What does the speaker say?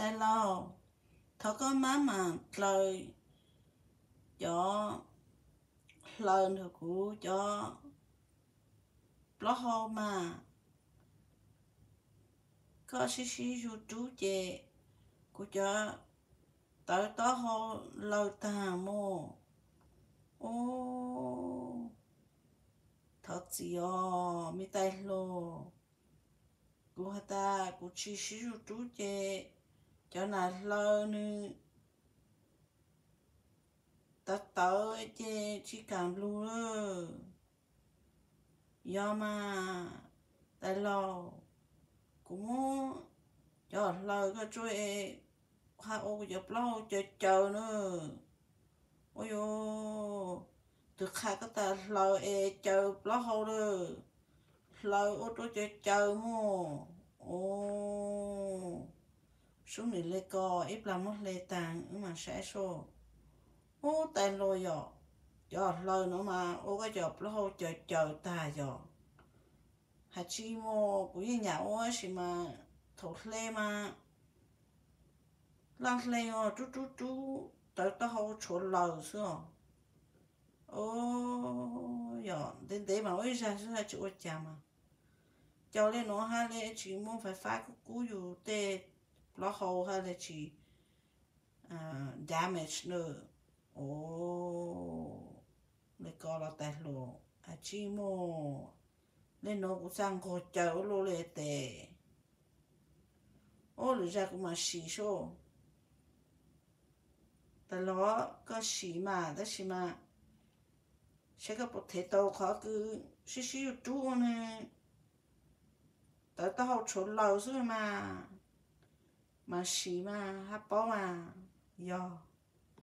Tais laus, thov koj maj mam dlaws cov hlaws nrog kuv cov plaub hau mas. Koj sib sib zug rub ces kuv cov tawv taub hau laws tag mus. Ub, thov txim os me tais hluas. Kuv has tas kuv tsis sib zug rub ces cov nas hlaws nws tawv tawv ces tsis kam lug lawm. Yog mas, tais laus, kuv muab cov hlaws koj tsuj es ha ua kuv cov plaub hau caws caws na. Ua yuav tus qha koj tas hlaws es caws plaub hau lawm, hlaws ua rau caws caws mus. Ub, sub nws le ko ib plag muab hle tag wb mam saib sub. Ub tais hluas yom, cov hlaws no mas ua koj cov plaub hau caws caws tag yom. Hais tsis mus kuv yeej nyam ua tab sis mas thaum hle mas laj hle os, rub rub rub tawv taub hau tshuav laws xwb os. Ub, yog ntev ntev mas ua ib zag xwb haj tsis ua cas mas. Caws li no haj li tsis muaj fais fab kub kub yus tej plaub hau haj li tsis damage na. Ub, li ko los tais hluas, hais tsis mus, li no kuv txaj nquag caws ua luaj li tes. Ub, lwm zag kuv mam sim sub. Tais laus, koj sim mas tab sis mas saib koj puas thev tau qhov kws sib sib zug rub ua nws tawv taub hau tshuav laws xwb mas. Mas sim mas haj paub mas. Yog,